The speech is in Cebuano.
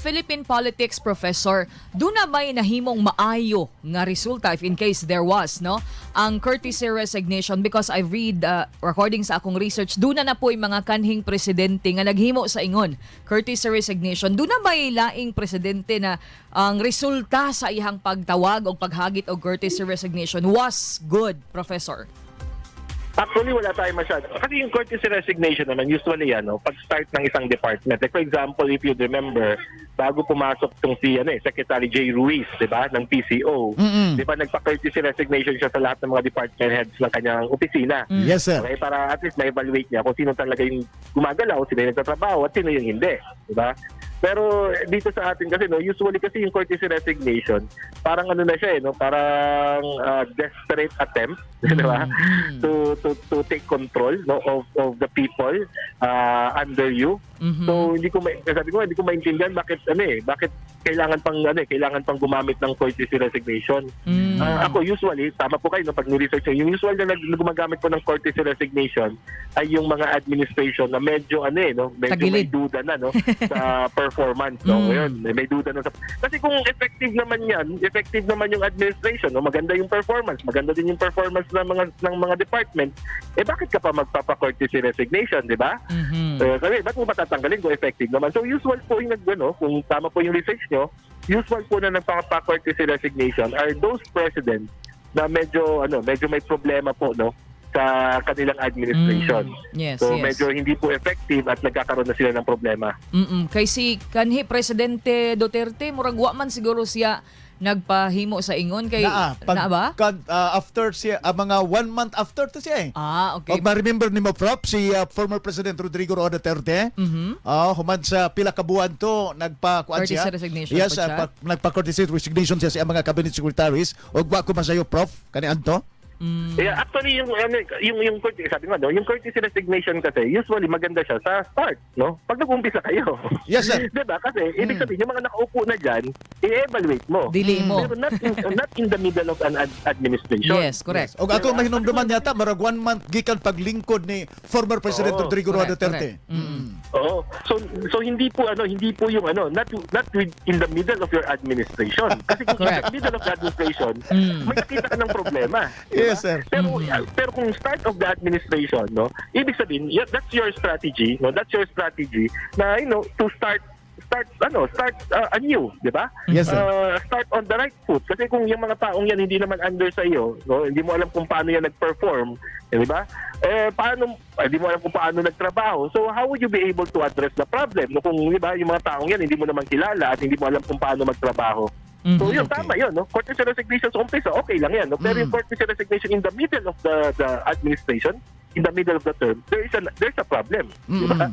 Philippine politics, Professor, duna may nahimong maayo nga resulta, if in case there was, no, ang courtesy resignation? Because I read, according sa akong research, duna na po'y mga kanhing presidente nga naghimo sa ingon courtesy resignation. Duna may laing presidente na ang resulta sa iyang pagtawag o paghagit og courtesy resignation was good, Professor? Actually, wala tayo masyado. Kasi yung courtesy resignation naman, usually yan, no, pag-start ng isang department. Like for example, if you remember, bago pumasok tong si ano, eh, Secretary Jay Ruiz, di ba, ng PCO, di ba, nagpa-courtesy resignation siya sa lahat ng mga department heads ng kanyang opisina. Yes, sir. Okay, para at least ma-evaluate niya kung sino talaga yung gumagalaw, sino yung nagtatrabaho, at sino yung hindi. Di ba? Pero dito sa atin kasi, no, usually kasi yung courtesy resignation, parang ano na siya eh, no, parang desperate attempt, di ba? To take control, no, of the people under you. So hindi ko sabi ko hindi ko maintindihan bakit ano eh, bakit kailangan pang ano eh, kailangan pang gumamit ng courtesy resignation. Ako usually, tama po kayo, no, pag ni-research nyo, yung usual na gumagamit po ng courtesy resignation ay yung mga administration na medyo ano eh, no, medyo may Tagilid. Duda na, no, sa performance, no. Ngayon, may duda na sa kasi kung effective naman 'yan, effective naman yung administration, no, maganda yung performance, maganda din yung performance ng mga department, eh bakit ka pa magpapa-courtesy resignation, di ba? Mhm. Eh, kasi ba't mo patatanggalin kung effective naman? So usual po yung ano, kung tama po yung research nyo, usual po na nagpapa-courtesy resignation are those presidents na medyo ano, medyo may problema po, no, sa kanilang administration. So medyo hindi po effective at nagkakaroon na sila ng problema. Kay si kanhi presidente Duterte, murag wa man siguro siya nagpahimo sa ingon kay Naa, pag, naa ba? After siya, mga one month after to siya eh. Ah, okay. Og ma-remember nimo, Prof, si former President Rodrigo Roa Duterte. Human sa pila ka buwan to nagpa kuan Courtesy siya. Resignation Yes, po siya. Nagpa courtesy resignation siya sa mga cabinet secretaries. Og wa ko masayo, Prof, kani anto. Yeah, actually yung ano, yung courtesy, sabi nga, no, yung courtesy resignation kasi usually maganda siya sa start, no? Pag nag-umpisa kayo. Yes, sir. 'Di ba? Kasi ibig sabihin yung mga nakaupo na diyan, i-evaluate mo. Dili mo. Pero not in the middle of an administration. Yes, correct. Og ako mahinumduman yata marag one month gikan paglingkod ni former President Rodrigo Roa Duterte. Correct. Oo. So hindi po ano, hindi po yung ano, not not with, in the middle of your administration. Kasi kung in the middle of the administration, may nakita ka ng problema. Di ba? Yes, sir. Pero kung start of the administration, no, ibig sabihin, yeah, that's your strategy, no? That's your strategy na to start start ano, start anew, di ba? Yes, sir. Start on the right foot kasi kung yung mga taong yan hindi naman under sa iyo, no, hindi mo alam kung paano yan nag-perform, eh, di ba? Eh paano eh, hindi mo alam kung paano nagtrabaho. So how would you be able to address the problem, no, kung di ba yung mga taong yan hindi mo naman kilala at hindi mo alam kung paano magtrabaho? So yun, tama yun, no? Courtesy resignation sa umpisa, okay lang yan, no? Pero yung courtesy resignation in the middle of the administration, in the middle of the term, there's a problem, di ba?